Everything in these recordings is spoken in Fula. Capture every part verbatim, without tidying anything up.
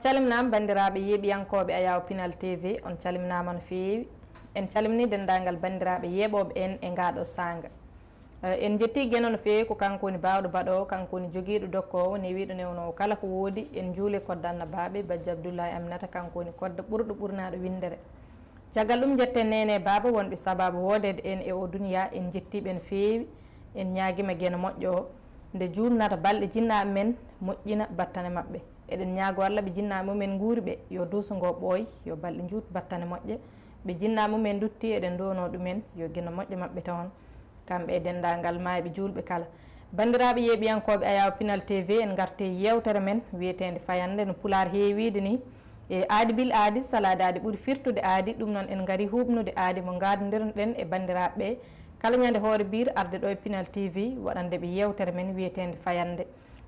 Calminaama banndiraaɓe yeeɓiyankooɓe Ayaw Pinal T V, on calminaama no feewi. En calminii denndaangal banndiraaɓe yeeɓooɓe en e ngaa ɗoo saanga. Eh, en njettii Geno no feewi, ko kanko woni baawɗo baɗoowo, kanko woni jogiiɗo dokkoowo, newiiɗo newnoowo kala ko woodi. En njuulee kodda annabaaɓe, Bajjo Abdullahi Aminata, kanko woni kodda ɓurɗo ɓurnaaɗo winndere. Caggal ɗum njetten neene baaba wonɓe sabaabu woodeede en e oo duniyaa, en njettii ɓe no feewi. En ñaagiima Geno moƴƴo o, nde juutnata balɗe jinnaaɓe men, moƴƴina battane maɓɓe. Eɗen ñaagoo Alla ɓe jinnaaɓe mumen nguuri ɓe, yo duuso ngoo ɓooy, yo balɗe njuut battane moƴƴe. Ɓe jinnaaɓe mumen ndutti, eɗen nduwanoo ɗumen, yo Geno moƴƴo maɓɓe toon, kamɓe e denndaangal maayɓe juulɓe kala. Banndiraaɓe yeeɓiyankooɓe Ayaw Pinal T V, en ngartii yeewtere men wiyeteende Fayannde no Pulaar heewiide nii. E aadi bil aadi, salaade aadi ɓuri firtude aadi, ɗum noon en ngarii huuɓnude aadi mo ngaadondirno-ɗen e banndiraaɓe ɓe kala ñande hoore biir arde ɗo e Pinal T V waɗande ɓe yeewtere men wiyeteende Fayannde.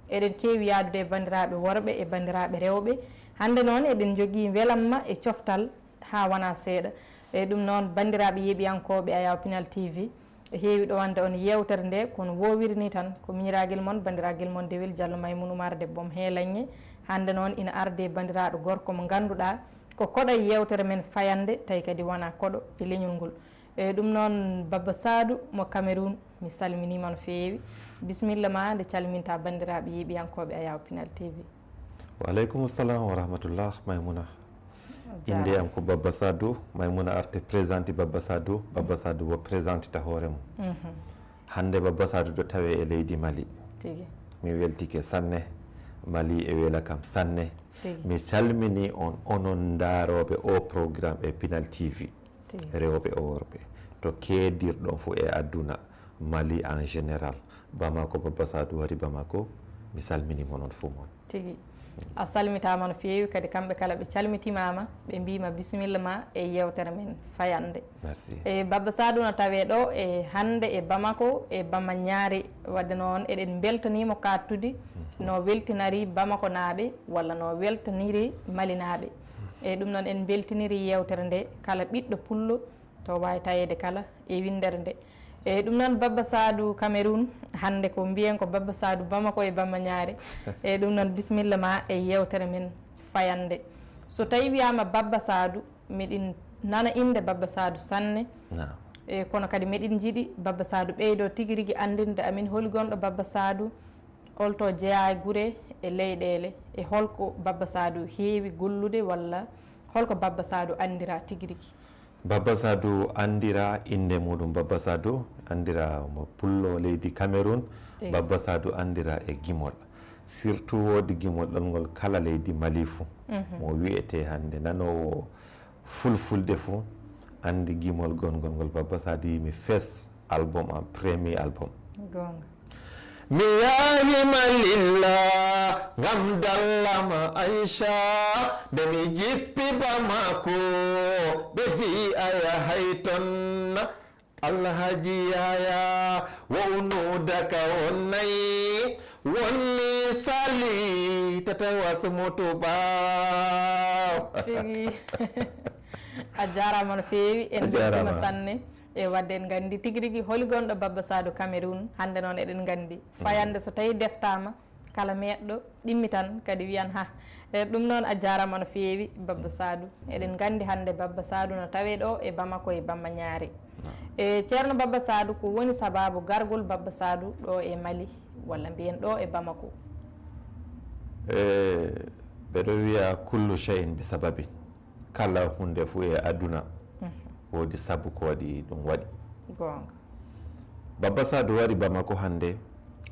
Eɗen keewi yahdude e banndiraaɓe worɓe e banndiraaɓe rewɓe. Hannde noon eɗen njogii welamma e coftal haa wonaa seeɗa. E ɗum noon, banndiraaɓe yeeɓiyankooɓe Ayaw Pinal T V, e heewi ɗowande on yeewtere nde, kono woowiri ni tan, ko miñiraagel mon, banndiraagal mon Dewel Jallo Maymun Umar, debbo mo Heelañe. Hannde noon ina ardi e banndiraaɗo gorko mo ngannduɗaa ko koɗo e yeewtere men Fayannde, tawi kadi wonaa koɗo e leñol ngol. E ɗum noon, Babba Saadu mo Cameroun, mi salminiima no feewi. Bisimilla ma nde calminta banndiraaɓe yeeɓiyankooɓe Ayaw Pinal T V. Wa aleykum salam wa rahmatullah, Maymuna. Innde am ko Babba Saadu. Maymuna arte présente Babba Saadu, Babba Saadu wo présente ta hoore mum. Hannde Babba Saadu ɗo tawee e leydi Mali. Tigi. Mi weltike sanne. Mali e wela kam sanne. Tigi. Mi salmini on, onon ndaarooɓe o programme e Pinal T V. Tigi. Rewɓe e worɓe, to keedirɗon fof e aduna, Mali en général, Bamako, Babba Saadu wari Bamako, mi salmini mon on fof mon. Tigi. A salmitaama no feewi, kadi kamɓe kala ɓe calmitimaama, ɓe mbiima bisimilla ma e yeewtere men Fayannde. Merci. E Babba Saadu no tawee ɗo e hannde e Bamako e Bamma Ñaari, wadde noon eɗen mbeltaniimo kaattude no weltiniri Bamakonaaɓe walla no weltiniri Malinaaɓe. E ɗum noon en mbeltiniri yeewtere nde kala ɓiɗɗo pullo to waawi taweede kala e winndere nde. E ɗum noon Babba Saadu Cameroun, hannde ko mbiyen ko Babba Saadu Bamako e Bamma Ñaari. E ɗum noon bisimilla ma e yeewtere men Fayannde. So tawi wiyaama Babba Saadu, miɗin nana innde Babba Saadu sanne. Naam. E kono kadi miɗin njiɗi Babba Saadu ɓeydo tigi rigi anndinde amin holi gonɗo Babba Saadu, holto jeyaa e gure e leyɗeele, e holko Babba Saadu heewi gollude walla holko Babba Saadu anndira tigi rigi? Babba Saadu anndira innde muɗum Babba Saadu, anndira mo pullo leydi Cameroun. Eyi. Babba Saadu anndira e gimol. Surtout woodi gimol ɗon ngol kala leydi Mali fuu. Mo wiyetee hannde nanoowo fulfulde fuu anndi gimol gonngol ngol Babba Saadu yimi first album am, premier album. Goonga. Mi yahi Malilla ngam dallama Aisha, nde mi jippi Bamako, ɓe vi a yahay ton. Alhaji Yaya, wo unuda ka on nayi, wonni sali tatawas mutuba. Tigi. A jaaraama no feewi, en A jaaraama. Mbeltiima sanne. E wadde en nganndi tigi rigi holi gonɗo Babba Saadu Cameroun, hannde noon eɗen nganndi. Fayannde so tawi deftaama, kala meeɗɗo ɗimmitan kadi wiyan ha. E ɗum noon a jaaraama no feewi Babba Saadu. Eɗen nganndi hannde Babba Saadu no tawee ɗo e Bamako e Bamma Ñaari. E Ceerno Babba Saadu, ko woni sabaabu gargol Babba Saadu ɗo e Mali, walla mbiyen ɗo e Bamako? E ɓeɗo wiya kullu shay'in bi sababin. Kala huunde fuu e aduna woodi sabu ko waɗi ɗum waɗi. Goonga. Babba Saadu wari Bamako hannde,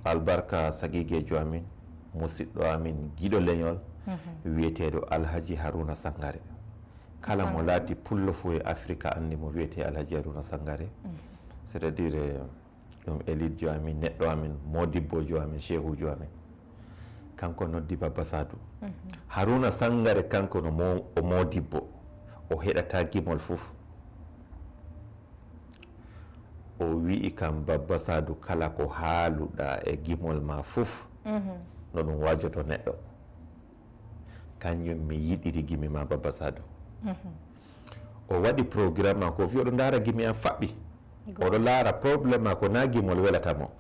albarka sagigeejo amin, musiɗɗo amin, giɗo leñol, wiyeteeɗo Alhaji Haruna Sangare. Kala mo Sangare. Laati pullo fuu e Afrika anndi mo wiyetee Alhaji Haruna Sangare. C'est-à-dire, eh, ɗum elitjo amin, neɗɗo amin, modibbojo amin, shehujo amin. Kanko noddi Babba Saadu. Haruna Sangare kanko no mo-, o modibbo. O heɗata gimol fuu. O wi'i kam, Babba Saadu, kala ko haaluɗa e gimol ma fuu, no ɗum waajoto neɗɗo. Kanjum mi yiɗiri gimi ma, Babba Saadu. O waɗi programme ma ko, o wi oɗo ndaara gimi am faɓɓi. Oɗo laara problème ma ko na gimol welata mo.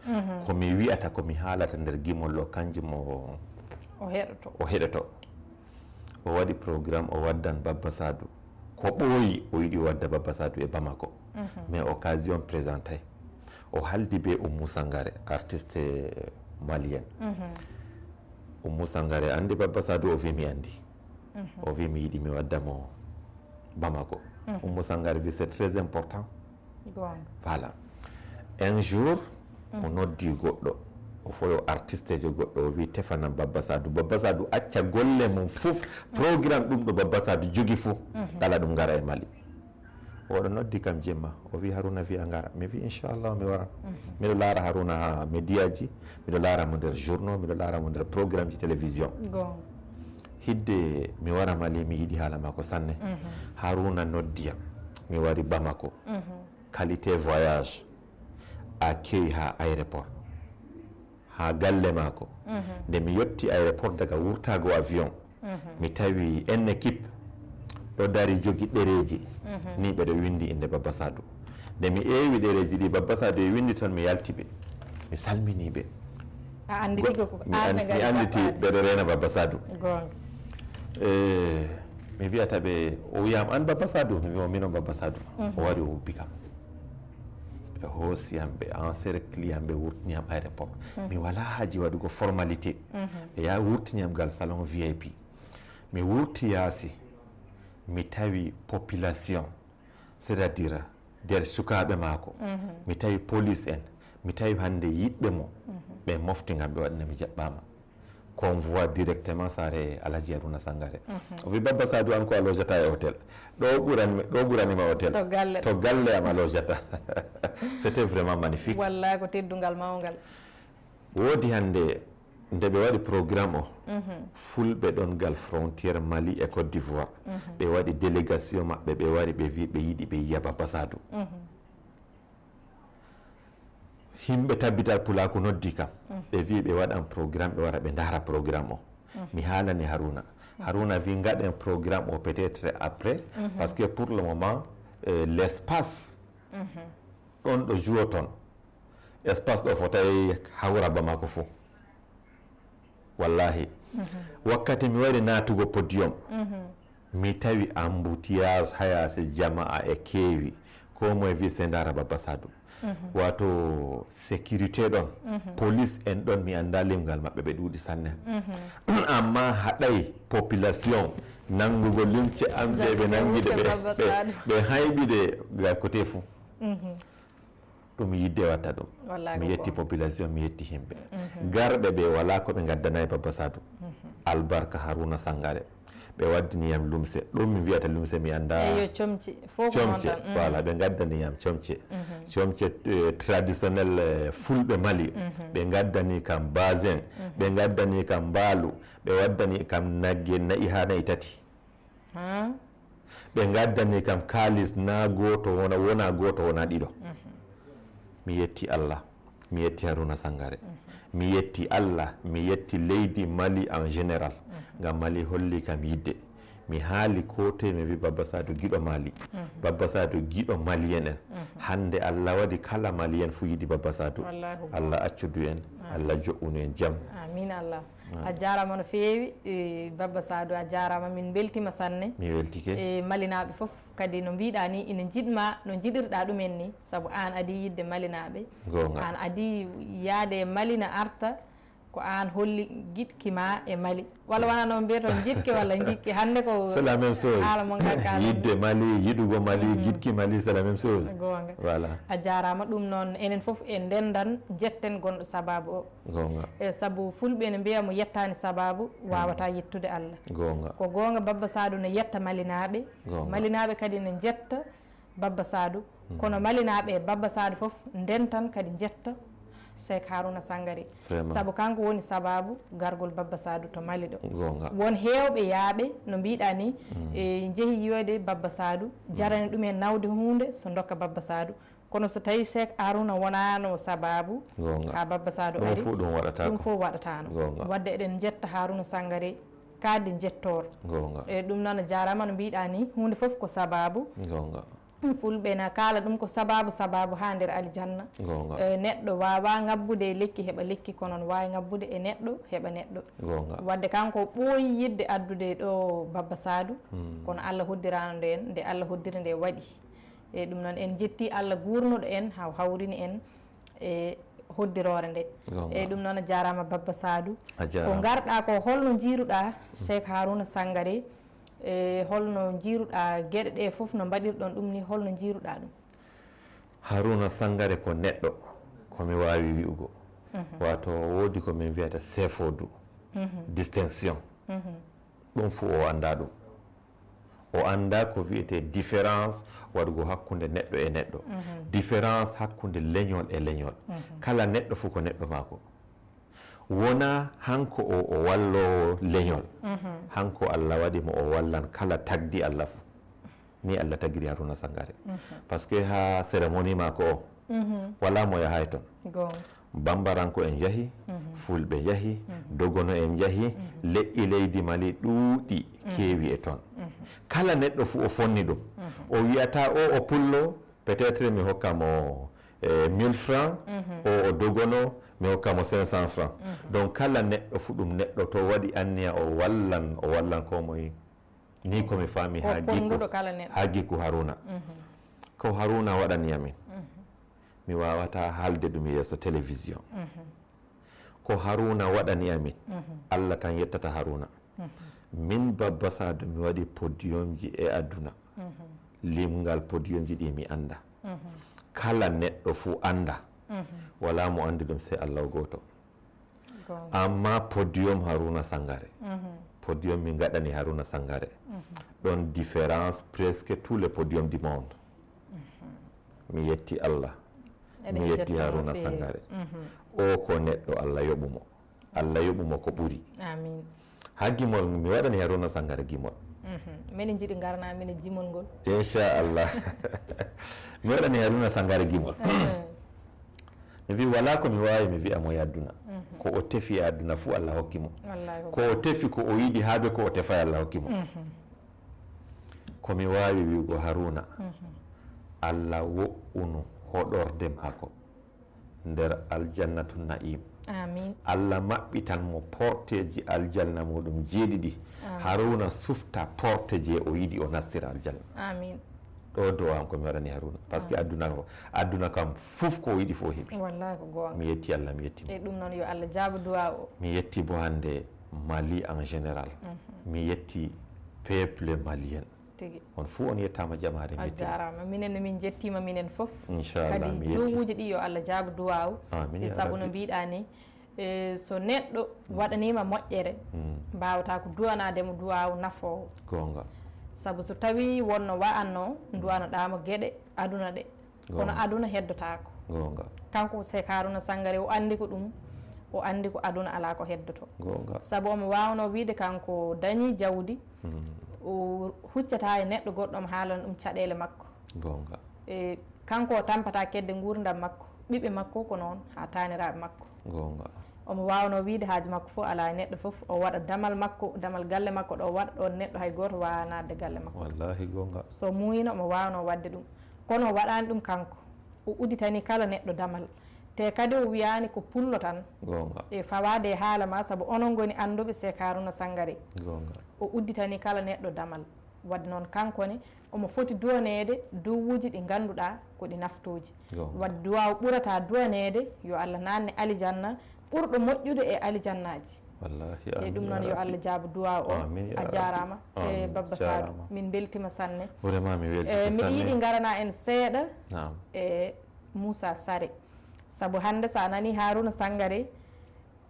Ko mi wi'ata, ko mi haalata nder gimol ɗo, kanjum o, O heɗoto. O heɗoto. O waɗi programme, o waddan Babba Sadou. Ko ɓooyi, o yiɗi o wadda Babba Sadou e Bamako. Mais occasion présentay. O haldi be Oumou Sangaré, artiste malienne. Oumou Sangaré andi Babba Sadou, o wi mi andi. O wi mi yiɗi mi wadda mo Bamako. Oumou Sangaré wi c'est très important. Goonga. Voilà. Un jour, o noddi goɗɗo. O foyo artistejo goɗɗo, o wi tefanam Babba Sadou. Babba Sadou acca golle mum fof, programme ɗum ɗo Babba Sadou jogi fof, kala ɗum ngara e Mali. Oɗo noddi kam jemma, o wi Haruna wi a ngara. Mi wi inchallah mi waran. Miɗo laara Haruna ha médiaji, miɗo laara mo nder journaux, miɗo laara mo nder programme ji télévision. Goonga. Hidde mi wara Mali, mi yiɗi haala makko sanne. Haruna noddiyam, mi wari Bamako. Qualité voyage, accueil ha aéroport, ha galle mako. Nde mi yotti aéroport daga wurtago avion, mi tawi en équipe ɗo dari jogi ɗereji, ni ɓeɗo windi inde Babba Sadou. Nde mi ewi ɗereji ɗi Babba Sadou e windi ton, mi yalti ɓe, mi salmini ɓe. A andi Go- ɗigo ko mi an andi- ɓe mi gari anditi Babba Sadou. Ɓeɗo rena Babba Sadou. Goonga. Eh, mi wiyata ɓe, o wiyam an Babba Sadou, mi wiya minon Babba Sadou. O wari o hubbi kam. Ɓe hoosi yam, ɓe encercli yam, ɓe wurtini yam aéroport. Mi wala haaji waɗugo formalité. Ɓe ya wurtini yam gal salon V I P. Mi wurti yaasi, mi tawi population, c'est-à-dire nder sukaaɓe maako. Mi tawi police en, mi tawi hande yiɗɓe mo, ɓe mofti ngam ɓe waɗana mi jaɓɓaama. Convoi directement saare Alhaji Haruna Sangaré. O wi Babba Sadou an ko a lojata e hôtel. Ɗo ɓurani, ɗo ɓurani ma hôtel. To galle. To galle am a lojata. C'était vraiment magnifique. Wallahi ko teddungal mawngal. Woodi hande nde ɓe waɗi programme o, Fulɓe ɗon gal frontière Mali e Côte d'Ivoire. Ɓe waɗi délégation maɓɓe, ɓe wari, ɓe wi ɓe yiɗi ɓe yiya Babba Sadou. Himɓe Tabbital Pulaaku noddi kam, ɓe wi ɓe waɗan programme, ɓe wara ɓe ndaara programme o. Mi haalani Haruna. Haruna wi ngaɗen programme o peut-être après, parce que pour le moment, euh, l'espace ɗon ɗo juwoton, espace ɗo fotay hawra Bamako fuu. Wallahi. Wakkati mi wari naatugo podium, mi tawi embouteillage ha yaasi, jama'a e keewi. Ko moye wi sey ndaara Babba Sadou. Wato sécurité ɗon, police en ɗon, mi annda limgal maɓɓe, ɓe ɗuuɗi sanne. Amma haɗay population nangugo limce am ɗe ɓe nangi ɗe, ɓe, ɓe, ɓe hayɓi ɗe gal kote fuu. Ɗum yidde watta ɗum. Wallahi mi yetti population, mi yetti himɓe. Garɓe ɓe wala ko ɓe ngaddanayi Babba Sadou. Albarka Haruna Sangaré. Ɓe waddini yam lumse. Ɗum mi wiyata lumse mi annda. Eyo, comci. Fof ko comce, noon tan. Voilà, ɓe ngaddani yam comce. Comce, eh, traditionnel, eh, Fulɓe Mali. Ɓe ngaddani kam basin. Ɓe ngaddani kam mbaalu. Ɓe waddani kam nagge nayi ha nayi tati. Haa? Ɓe ngaddani kam kaalis na gooto wona, wona gooto wona ɗiɗo. Mi yetti Allah, mi yetti Haruna Sangaré. Mi yetti Allah, mi yetti leydi Mali en général. Ngam Mali holli kam yidde. Mi haali ko toye mi wi Babba Sadou giɗo Mali. Babba Sadou giɗo Malien en. Hande Allah waɗi kala Malien fu yiɗi Babba Sadou. Allahu Allah accudu en, Allah jo'unu en jam. Amin Allah. A jaaraama no feewi, eh, Babba Sadou, a jaaraama, min mbeltiima sanne. Mi weltike. E Malinaaɓe fof kadi no mbiiɗaa ni ina njiɗma no njiɗirɗaa ɗumen ni, sabu aan adii yiɗde Malinaaɓe. Goonga. Aan adii yahde e Mali na arta, ko aan holli njiɗki ma e Mali. Walla wonaa noon mbiyetee njiɗki walla njiɗki hannde ko c'est la même chose. Haala mo ngal kaal. Yiɗde Mali, yiɗugo Mali, njiɗki Mali, c'est la même chose. Goonga. Voilà. A jaaraama, ɗum noon enen fof en ndenndan njetten gonɗo sabaabu o. Goonga. E sabu Fulɓe ene mbiya mo yettaani sabaabu, waawataa yettude Allah. Goonga. Ko goonga, Babba Sadou ne yetta Malinaaɓe. Goonga. Malinaaɓe kadi ne njetta Babba Sadou. Kono Malinaaɓe e Babba Sadou fof ndentan kadi njetta Seek Haruna Sangaré. Vraiment. Sabu kanko woni sabaabu gargol Babba Sadou to Mali ɗo. Goonga. Won heewɓe yaaɓe, no mbiiɗaa ni, e njehi yiyoyde Babba Sadou, jarani ɗumen nawde huunde so ndokka Babba Sadou. Kono so tawi Seek Haruna wonaano sabaabu, goonga, haa Babba Sadou ɗum ari, fof ɗum waɗataako. Ɗum fof waɗataano. Goonga. Wadde eɗen njetta Haruna Sangaré, kadi njettoor. Goonga. E ɗum noon, a jaaraama no mbiiɗaa ni, huunde fof ko sabaabu. Goonga. Fulɓe na kaala ɗum ko sababu sababu haa nder aljanna. Goonga. Eh, neɗɗo waawaa ŋabbude e lekki heɓa lekki, kono no waawi ŋabbude e neɗɗo heɓa neɗɗo. Goonga. Wadde kanko o ɓooyi yiɗde addude ɗo Babba Saadu, hmm, kono Allah hoddiraano nde en, nde Allah hoddiri nde waɗi. E ɗum noon en njetti Allah guurnuɗo en, haw hawrini en e hoddiroore nde. Goonga. E ɗum noon a jaaraama Babba Saadu. A jaaraama. Ko ngarɗaa ko, holno njiiruɗaa Seek Harouna Sangaré? E holno njiiruɗaa geɗe ɗe fof, no mbaɗirɗon ɗum ni, holno njiiruɗaa ɗum? Harouna Sangaré ko neɗɗo, ko mi waawi wi'ugo. Mhm. Wato woodi ko min wiyata seefoodu, mhm, distinction. Mhm. Ɗum fuu o anndaa ɗum. O anndaa ko wiyetee différence waɗugo hakkunde neɗɗo e neɗɗo. Mhm. Différence hakkunde leñol e leñol. Mhm. Kala neɗɗo fuu ko neɗɗo maako. Wonaa hanko o, o walloowo leñol. Mhm. Hanko Allah waɗi mo o wallan kala tagdi Allah fuu. Ni Allah tagiri Harouna Sangaré. Mhm. Parce que haa cérémonie maako o, mhm, walaa mo yahaay ton. Goonga. Bambaranko en njahi, mhm, Fulɓe njahi, mhm, Dogono en njahi, mhm, leƴƴi leydi Mali ɗuuɗi, mhm, keewi e ton. Mhm. Kala neɗɗo fuu o fonni ɗum. Mhm. O wi'ataa o, o pullo, peut-être mi hokka mo, eh, mille francs, mhm, o, o Dogono, mi hokka mo cinq cents francs. Mhm. Donc kala neɗɗo fuu ɗum neɗɗo to waɗi anniya o wallan, o wallan ko moye. Ni ko mi faami. Ko haa gikku, ponnduɗo kala neɗɗo. Haa gikku Harouna. Mhm. Ko Harouna waɗani amin. Mhm. Mi waawataa haalde ɗum yeeso télévision. Mhm. Ko Harouna waɗani amin. Mhm. Allah tan yettata Harouna. Mhm. Min Babba Saadu mi waɗi podiumji e aduna. Mhm. Limgal podiumji ɗi mi annda. Mhm. Kala neɗɗo fuu annda. Mhm. Walaa mo anndi ɗum sey Allah o gooto. Goonga. Amma podium Harouna Sangaré. Mhm. Podium mi ngaɗani Harouna Sangaré. Mhm. Ɗon différence presque tous les podiums du monde. Mhm. Mi yetti Allah. Eɗen mi yetti njettii mo Harouna feewi. Sangaré. Mhm. O ko neɗɗo Allah yoɓu mo. Allah yoɓu mo ko ɓuri. Amin. Haa gimol, mi waɗani Harouna Sangaré gimol. Mhm. Minen njiɗi ngarana minen jimol ngol. Inchallah. Mi waɗani Harouna Sangaré gimol. Mhm. Mi wi walaa ko mi waawi mi wi'a mo e aduna. Mhm. Ko o tefi e aduna fuu Allah hokki mo. Wallaahi ko o tefi ko o yiɗi haa be ko o tefaay Allah hokki mo. Mhm. Ko mi waawi wi'ugo Harouna, mhm, Allah wo'unu hoɗorde maako nder aljannatu na'im. Amin. Allah maɓɓitan mo porteeji aljanna muɗum jeeɗiɗi. Amin. Harouna sufta porte je o yiɗi o nastira aljanna. Amin. Ɗo du'a am ko mi waɗani Harouna. Parce que, amin, aduna ko, aduna kam fof ko o yiɗi fof o heɓi. Wallahi ko goonga. Mi yetti Allah, mi yetti mo. E ɗum noon yo Allah jaabo du'a o. Mi yetti bo hannde Mali en général. Mhm. Mi yetti peuple malien. Tigi. On fof on yettaama jamaare. A mettiɗo. Jaaraama. Minen ne min njettiima minen fof. Inchallah, kadi mi yetti. Duwuuji ɗi yo Allah jaabo du'a o. Amin ya Rabbi. Sabu no mbiɗa ni, e, so neɗɗo, mm, waɗaniima moƴƴere, mm, mbaawata ko duwanaade mo duwaawu nafoowo. Goonga. Sabu so tawii wonno wa'anno, mm, duwanoɗaa mo geɗe aduna ɗe, kono, goonga, aduna heddotaako. Goonga. Kanko ko Seek Harouna Sangaré, o anndi ko ɗum, o anndi ko aduna alaa ko heddoto. Goonga. Sabu omo waawnoo wiide kanko dañii jawdi, mm, o huccata e neɗɗo goɗɗo omo haalana ɗum caɗeele makko. Goonga. E, kanko o tampata kedde nguurndam makko, ɓiɓɓe makko ko noon, haa taaniraaɓe makko. Goonga. Omo waawnoo wiide haaju makko fof alaa e neɗɗo fof, o waɗa damal makko, damal galle makko ɗo, waɗa ɗoon neɗɗo hay gooto waawaa naatde galle makko. Wallahi goonga. So muuyino omo waawnoo waɗde ɗum. Kono o waɗaani ɗum kanko. O udditanii kala neɗɗo damal. Te kadi o wiyaani ko pullo tan. Goonga. E fawaade e haala ma, sabu onon ngoni annduɓe Seek Harouna Sangaré. Goonga. O udditanii kala neɗɗo damal. Wadde noon kanko ne, omo foti duwaneede duwuuji ɗi ngannduɗaa ko ɗi naftooji. Goonga. Wadde duwaaw ɓurata duwaneede, yo Allah naatne alijanna ɓurɗo moƴƴude e alijannaaji. Wallahi, e ɗum noon, yo Allah jaabo duwaaw o. Amin ya Rabbi. A jaaraama. E Babba Saadu, min mbeltiima sanne. Vraiment, mi weltiima sanne. E, miɗo yiɗi ngarana en seeɗa, naam, e Moussa Saré. Sabu hannde so a nanii Harouna Sangaré,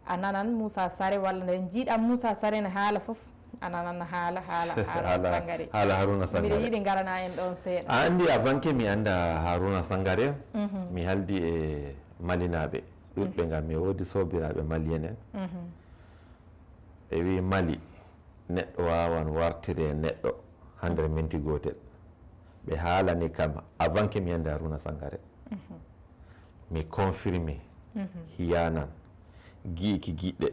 a nanan Moussa Saré, walla nde njiiɗaa Moussa Saré ne haala fof, a nanan haala, haala Harouna Sangaré. Haala Harouna Sangaré. Miɗo yiɗi ngarana en ɗoon seeɗa. A anndi, avant que mi annda Harouna Sangaré, mhm, mi haaldi e Malinaaɓe ɗuɗɓe, mhm, ngam mi woodi soobiraaɓe Malien en. Mhm. Ɓe wi'i Mali, neɗɗo waawan wartire neɗɗo haa nder minti gootel. Ɓe haalani kam avant que mi annda Harouna Sangaré. Mhm. Mi confirme, mhm, hiyanan, gi'iki giɗɗe,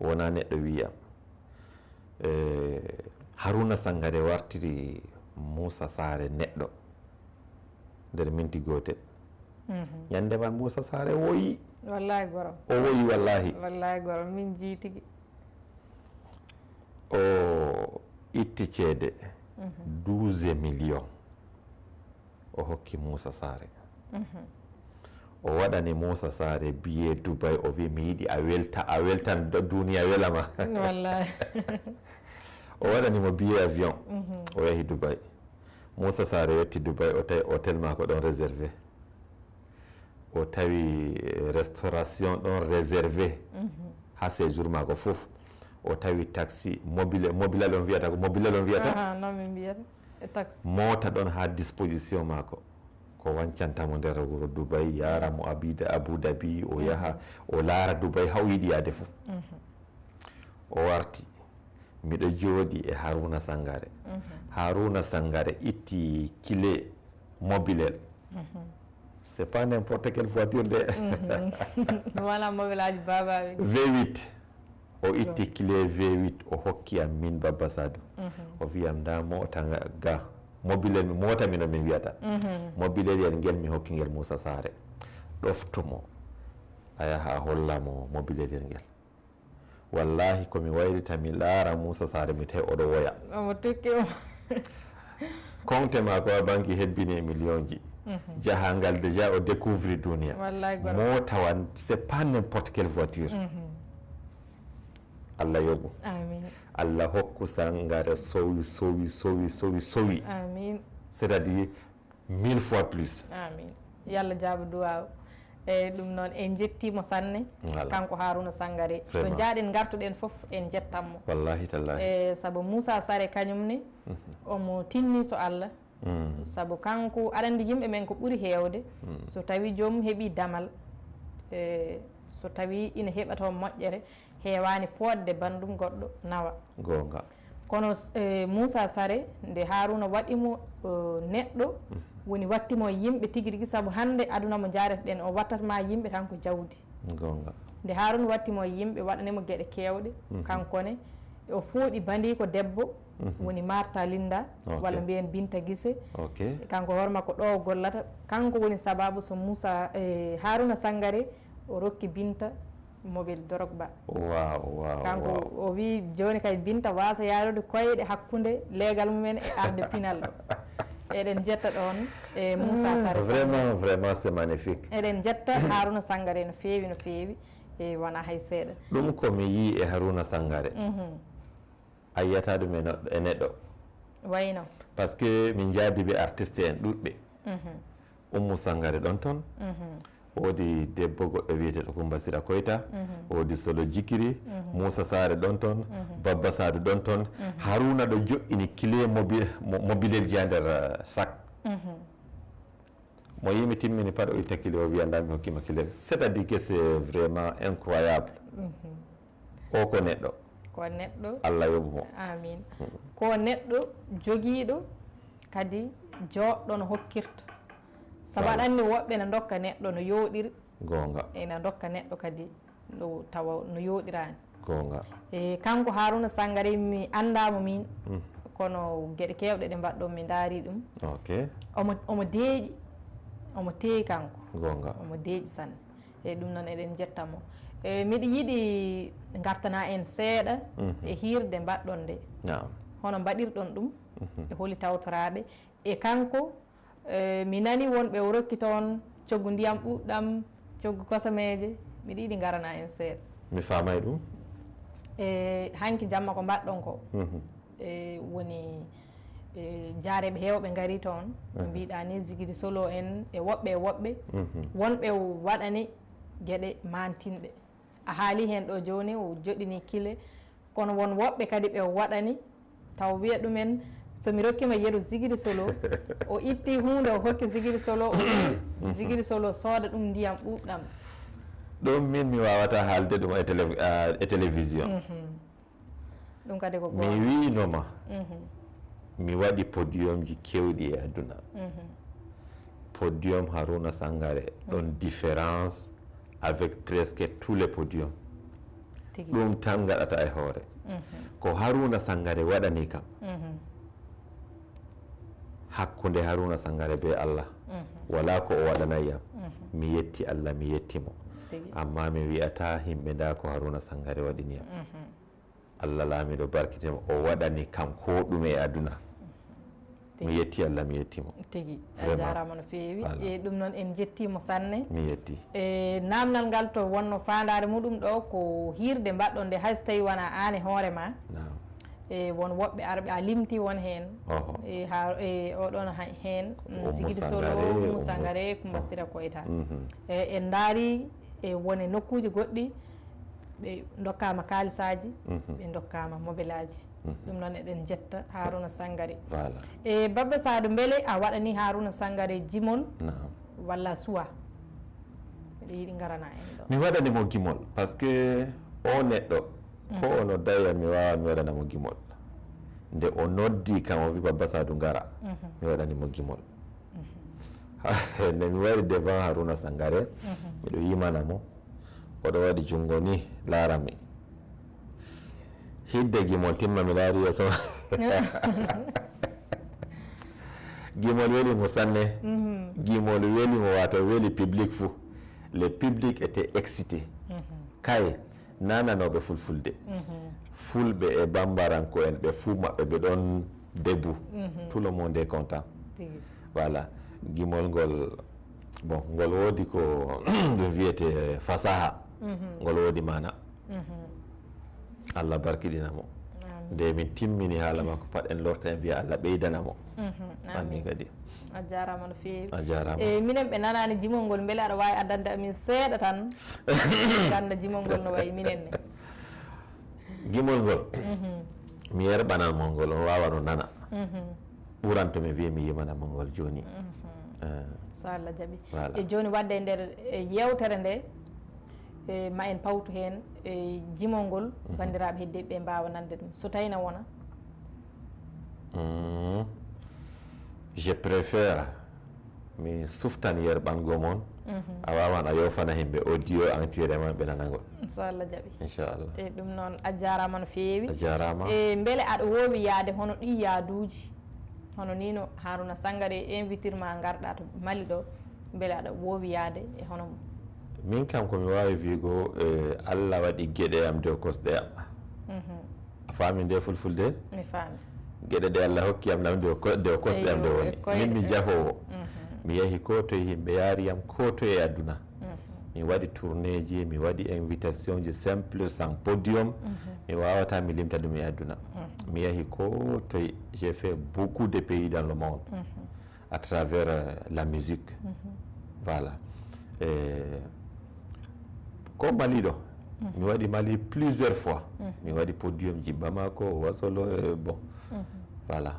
wonaa neɗɗo wi'am. Eh, Harouna Sangaré wartiri Moussa Saré neɗɗo. nder minti gootel. Ñande man Muusa Saare woyi. Wallahi goro. O woyi wallahi. Wallahi goro, min jii tigi. O itti ceede, douze millions. O hokki Muusa Saare. O waɗani Muusa Saare billet Dubai, o wi, "Mi yiɗi a welta, a weltan do-, duniya welama." Wallahi. O waɗani mo billet avion. O yahi Dubai. Muusa Saare yetti Dubai, o tawi hôtel maako ɗon réservé. O tawi, eh, restauration ɗon réservé ha séjour maako fof. O tawi taxi, mobile, mobile on wiyata, ko mobile on wiyata? Aha, non min mbiyata. E taxi. Moota ɗon ha disposition maako. Ko wancanta mo nder wuro Dubai, yaara mo Abida-, Abu Dhabi, o yaha, o laara Dubai ha o yiɗi yaade fof. O warti. Miɗo jooɗi e Haruna Sangare. Haruna Sangare itti clé mobilel. C'est pas n'importe quelle voiture de. Wala mobilaaji baabaaɓe. V huit. O itti clé V huit, o hokki am min Babba Sadou. O wi am, "Nda moota nga ga." Mobilel mi, moota mi no min wiyata. Mobilel yel ngel mi hokki ngel Muusa Saare. Ɗoftu mo. A yaha a holla mo mobilel yel ngel. Wallahi, ko mi waylita, mi laara Muusa Saare, mi tawi oɗo woya. Omo tokki mo. Konte maako ha banki hebbini e millionji. Jahangal déjà o découvri duniya. Wallahi, goro. Moota wan, c'est pas n'importe quelle voiture. Allah yoɓu. Amin. Allah hokku Sangare sowi, sowi, sowi, sowi, sowi. Amin. C'est-à-dire, mille fois plus. Amin. Yo Allah jaabo duwaaw. Eyyi, ɗum noon en njettiimo sanne. Voilà. Kanko Haruna Sangare. Vraiment. To njaaɗen ngartuɗen fof en njettanmo. Wallahi tallahi. E sabu Moussa Sare kañum ne, omo tinni so Allah. Sabu kanko, aɗa anndi yimɓe men ko ɓuri heewde, so tawi joomum heɓi damal, e so tawi ina heɓa toon moƴƴere, heewaani fooɗde banndum goɗɗo nawa. Goonga. Kono, eh, Moussa Sare, nde Haruna waɗi mo, eh, neɗɗo, woni watti mo e yimɓe tigi rigi, sabu hannde aduna mo njaareten o wattat ma yimɓe tan ko jawdi. Goonga. Nde Haruna watti mo e yimɓe, waɗani mo geɗe keewɗe, kanko ne, o fooɗi bandiiko debbo, woni Marta Linda, walla mbiyen Binta Gise. Ok. Kanko hoore makko ɗo o gollata, kanko woni sababu so Moussa, eh, Haruna Sangare o rokki Binta Mobel Drogba. Waaw, waaw, kanko waaw. O wi jooni kay Binta waasa yaarude koyɗe hakkunde leegal mumen e arde pinal ɗo. Eɗen njetta ɗoon e Moussa Sare. Vraiment, vraiment, c'est magnifique. Eɗen njetta Haruna Sangare no feewi, no feewi. E wona hay seeɗa. Ɗum ko mi yii e Haruna Sangare. Mhm. A yiyata ɗum e no-, e neɗɗo. Wayno? Parce que min njaadi ɓe artiste en ɗuɗɓe. Mhm. Oumou Sangare ɗon toon. Mhm. Woodi debbo goɗɗo wiyeteeɗo Coumba Sira Koita. Mhm. Woodi Solo Jikiri. Mhm. Moussa Sare ɗon toon. Mhm. Babba Sadu ɗon toon. Mhm. Haruna ɗo joɗɗini clé mobi-, mo-, mobilelji ha nder, eh, sac. Mhm. Mo yimi timmini paɗo o itta clé o wiya nda mi hokkima clé. C'est-à-dire que c'est vraiment incroyable. Mhm. O ko neɗɗo. Ko neɗɗo. Allah yoɓu mo. Amin. Mm. Ko neɗɗo jogiiɗo kadi jooɗɗo no hokkirta. Sabu aɗa anndi woɓɓe na ndokka neɗɗo no yooɗiri. Goonga. Ena ndokka neɗɗo kadi no tawa no yooɗiraani. Goonga. E kanko Haruna Sangare mi anndaa mo min. Mm. Kono geɗe keewɗe ɗe mbaɗɗon mi ndaari ɗum. Ok. Omo, omo deeƴi, omo teeyi kanko. Goonga. Omo deeƴi sanne. E ɗum noon eɗen njetta mo. E miɗo yiɗi ngartana en seeɗa, mhm, e hiirde mbaɗɗon nde. Naam. Hono mbaɗirɗon ɗum, mhm, e holi tawtoraaɓe. E kanko, e mi nani wonɓe o rokki toon coggu ndiyam ɓuuɓɗam, coggu kosameeje. Miɗo yiɗi ngarana en seeɗa. Mi faamay ɗum. E hanki jamma ko mbaɗɗon ko. Mhm. E woni, e, jaareeɓe heewɓe ngari toon, no, mhm, mbiɗa ni, Zigiri Solo en e woɓɓe e woɓɓe, mhm, wonɓe waɗani geɗe maantinɗe. A haali heen ɗo jooni, o joɗɗini kile, kono won woɓɓe kadi ɓe waɗani, taw wiya ɗumen, so mi rokkima yeru Zigiri Solo, o itti huunde o hokki Zigiri Solo, o wi, mhm, Zigiri Solo sooda ɗum ndiyam ɓuuɓɗam. Ɗum min mi wawata haalde ɗum e télé-, ah, e télévision. Mhm. Ɗum kadi ko mi goonga. Wiino ma, mhm, mi waɗi podiumji keewɗi e aduna. Mhm. Podium Haruna Sangare, ɗon, mhm, différence avec presque tous les podiums. Tigi. Ɗum tan ngaɗata e hoore. Mhm. Ko Haruna Sangare waɗani kam. Mhm. Hakkunde Haruna Sangare be Allah, mhm, wala ko o waɗanay yam. Mhm. Mi yetti Allah, mi yetti mo. Tigi. Amma mi wi'ata himɓe nda ko Haruna Sangare waɗini yam. Mhm. Allah laamiɗo barkitimo, o waɗani kam ko ɗume e aduna. Tigi. Mi yetti Allah, mi yetti mo. Tigi. A jarama no feewi. Voilà. E ɗum noon en jettimo sanne. Mi yetti. E namnal ngal to wonno faandaare muɗum ɗo ko hiirde mbaɗɗon nde hay so tawi wona aan e hoore ma. Naam. E won woɓɓe arɓe a limti won heen. Oho. E ha, e oɗon ha, heen, mm, Ummu Sigidi Solo, Sangare, Ummu Ummu Sangare, Kumba Sira Koyta. Mhm. E en ndaari e wone nokkuuji goɗɗi, ɓe ndokkaama kaalisaaji, mhm, ɓe ndokkaama mobelaaji. Mhm. Ɗum noon eɗen njetta Haruna Sangare. Voilà. E Babba Saadu, mbele a waɗani Haruna Sangare jimol, naam, walla suwa? Miɗo yiɗi ngarana en ɗo. Mi waɗani mo gimol, parce que o neɗɗo, ko, mhm, o nodday yam, mi waawan mi waɗana mo gimol. Nde o noddi kam, o wi Babba Saadu ngara, mhm, mi waɗani mo gimol. Mhm. Nde mi wari devant Haruna Sangare, mhm, miɗo yimana mo. Oɗo waɗi junngo ni, laara mi. Hidde gimol timma, mi laari yeeso ma. Gimol weli mo sanne. Mhm. Gimol weli mo, wato weli public fuu. Le public était excité. Mhm. Kay, nananooɓe fulfulde. Mhm. Fulɓe e bambaranko'en ɓe fuu maɓɓe ɓe ɗon debout. Mhm. Tout le monde est content. Tigi. Voilà. Gimol ngol, bon, ngol woodi ko ɗum wiyete fasaha. Mhm. Ngol woodi maana. Mhm. Allah barkiɗina mo. Amin. Nde min timmini haala makko pat, en lorta en mbiya Allah ɓeydana mo. Mhm. Amin. Amin kadi. A jarama no feewi. A jarama. E minen ɓe nanani jimol ngol, mbele aɗa wawi addande amin seeɗa tan? Ganda jimol ngol no wayi minen ne. Gimol ngol. Mhm. Mi yerɓanan mo ngol, on wawa no nana. Mhm. Ɓuranto mi wiya mi yimana mo ngol joni. Mhm. Eh. So Allah jaɓi. Voilà. E joni wadde e nder, e yewtere nde, e ma en pawtu hen, e jimol ngol, mhm, bandiraɓe heddiɓe ɓe mbawa nande ɗum. So tawino wona? Mm. Je préfère mi suftan yerɓango mon. Mhm. A wawan a yofana himɓe audio entièrement ɓe nanagol. So Allah jaɓi. Inchallah. E ɗum noon a jarama no feewi. A jarama. E beele aɗa wowi yaade hono ɗi yaaduji? Hono ni no Haruna Sangare invitir ma garɗa to Mali ɗo, beele aɗa wowi yaade e hono mum? Min kam ko mi wawi wiigo, eh, Allah waɗi geɗe am dow kosɗe am. Mhm. A faami nde fulfulde? Mi faami. Geɗe ɗe Allah hokki am ɗam dow ko-, dow kosɗe am ɗe woni. Min mi jahoowo. Mhm. Mi yahi ko toye, yimɓe yaari yam ko toye e aduna. Mhm. Mi waɗi tournéeji, mi waɗi invitationji simple, sans podium. Mhm. Mi wawata mi limta ɗum e aduna. Mhm. Mi yahi ko toye, j'ai fait beaucoup de pays dans le monde, mhm, à travers, euh, la musique. Mhm. Voilà. E ko Mali ɗo, mhm, mi waɗi Mali plusieurs fois. Mhm. Mi waɗi podium ji Bamako, Wasolo, e bon. Mhm. Voilà.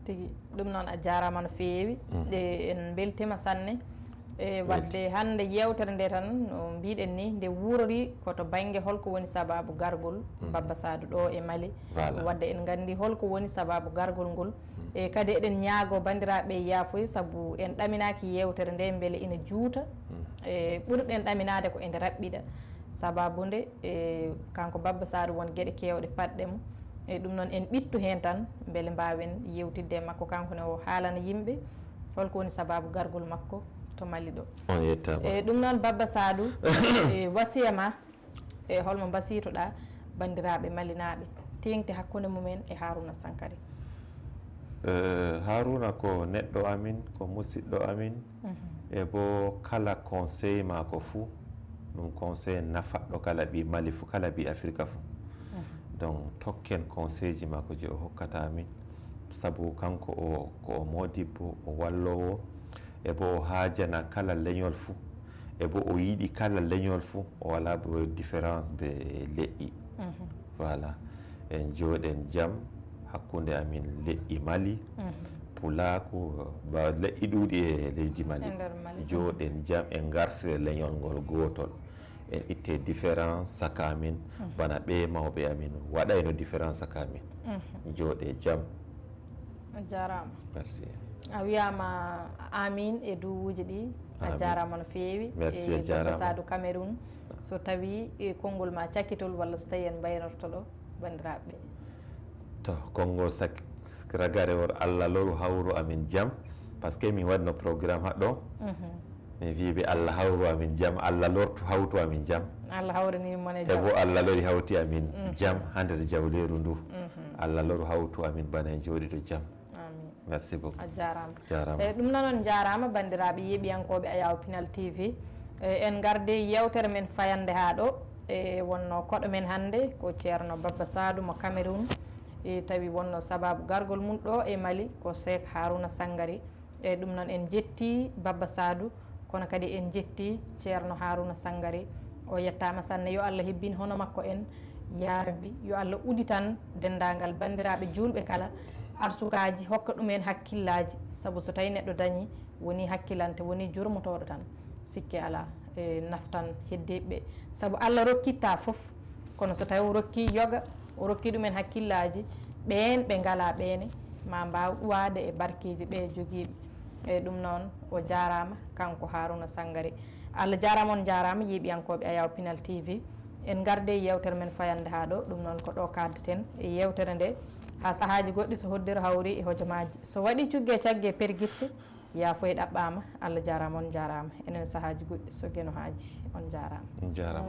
Tigi, ɗum noon a jarama no feewi. Mhm. E en beltima sanne. E wadde hannde yewtere nde tan, no mbiɗen ni, nde wuurori ko to bannge holko woni sababu gargol, mhm, Babba Saadu ɗo e Mali. Voilà. Wadde en nganndi holko woni sababu gargol ngol. Mhm. E kadi eɗen ñaago banndiraaɓe yaafoy sabu en ɗaminaaki yewtere nde mbele ina juuta. Mhm. E ɓurɗen ɗaminaade ko ende raɓɓiɗa. Sababu nde, e kanko Babba Saadu won geɗe keewɗe paɗɗe mo. E ɗum noon en ɓittu heen tan mbele mbaawen yewtidde e makko kanko ne o haalana yimɓe holko woni sababu gargol makko to Mali ɗo. On yettaama. E ɗum noon Babba Saadu, e wasiya ma, e holmo mbasiytoɗa banndiraaɓe malinaaɓe, teeŋti hakkunde mumen e Haruna Sankare? Eh, Haruna ko neɗɗo amin, ko musiɗɗo amin, mhm, e bo kala conseil maako fuu, ɗum conseil nafatɗo kala ɓii Mali fuu, kala ɓii Afirka fuu. Mhm. Donc, tokken conseil ji maako je o hokkata amin, sabu kanko o, ko o modibbo, o walloowo, e bo o haajana kala leñol fuu, e bo o yiɗi kala leñol fuu, o walaa bo différence be leƴƴi. Mhm. Voilà. En jooɗen jam hakkunde amin leƴƴi Mali, mhm, Pulaaku, ba leƴƴi ɗuuɗi e leydi Mali. E nder Mali. Jooɗen jam, en ngartire leñol ngol gootol. En itte différence saka amin, mhm, bana ɓe mawɓe amin waɗayno différence saka amin. Mhm. Jooɗe jam. A jarama. Merci. A wiyama amin e duwuji ɗi. A jarama no feewi. Merci, e a jarama. Ambassade Cameroun. So tawi, e, konngol ma cakkitol walla so tawi en mbaynorto ɗo banndiraaɓe ɓe. To, konngol sak-, Ragare wor Allah loru hawru amin jam, parce que min waɗno programme haɗɗo. Mi wi ɓe Allah hawru amin jam, Allah lortu hawtu amin jam. Allah hawrini mon e E jam. Bo Allah lori hawti amin jam ha nder jawleeru ndu. Allah loru hawtu amin bana en jooɗiɗo jam. Amin. Merci beaucoup. A jarama. Jarama. E ɗum noon on jarama bandiraɓe yeeɓiyankoɓe Ayaw Pinal T V. E, en garde yewtere men fayande ha ɗo. E wonno koɗo men hannde ko Ceerno Babba Saadu mo Cameroun. E tawi wonno sababu gargol mum ɗo e Mali ko Seek Haruna Sangari. E ɗum noon en jetti Babba Saadu, kono kadi en jetti Ceerno Haruna Sangari. O yettama sanne, yo Allah hebbin hono makko en. Ya Rabbi, yo Allah uditan dendagal bandiraɓe julɓe kala, arsukaji hokka ɗum en hakkillaji, sabu so tawi neɗɗo dañi woni hakkilante, woni jurmotoɗo tan, sikke ala e naftan heddiɓe, sabu Allah rokkitta fof, kono so tawi o rokki yoga, o rokki ɗumen hakkillaji, ɓen ɓe ngala ɓene ma mbaw ɗuwade e barkeji ɓe jogiɓe. E ɗum noon o jarama kanko Haruna Sangari. Allah jarama, on jarama yeeɓiyankoɓe Ayaw Pinal T V. En garde e yewtere men fayande ha ɗo, ɗum noon ko ɗo kaddeten e yewtere nde ha sahaji goɗɗi so hoddiro hawri e hojomaji, so waɗi cugge cagge pergitte, ya foye ɗaɓɓama. Allah jarama, on jarama, enen sahaji goɗɗi so geno haji, on jarama. Jarama.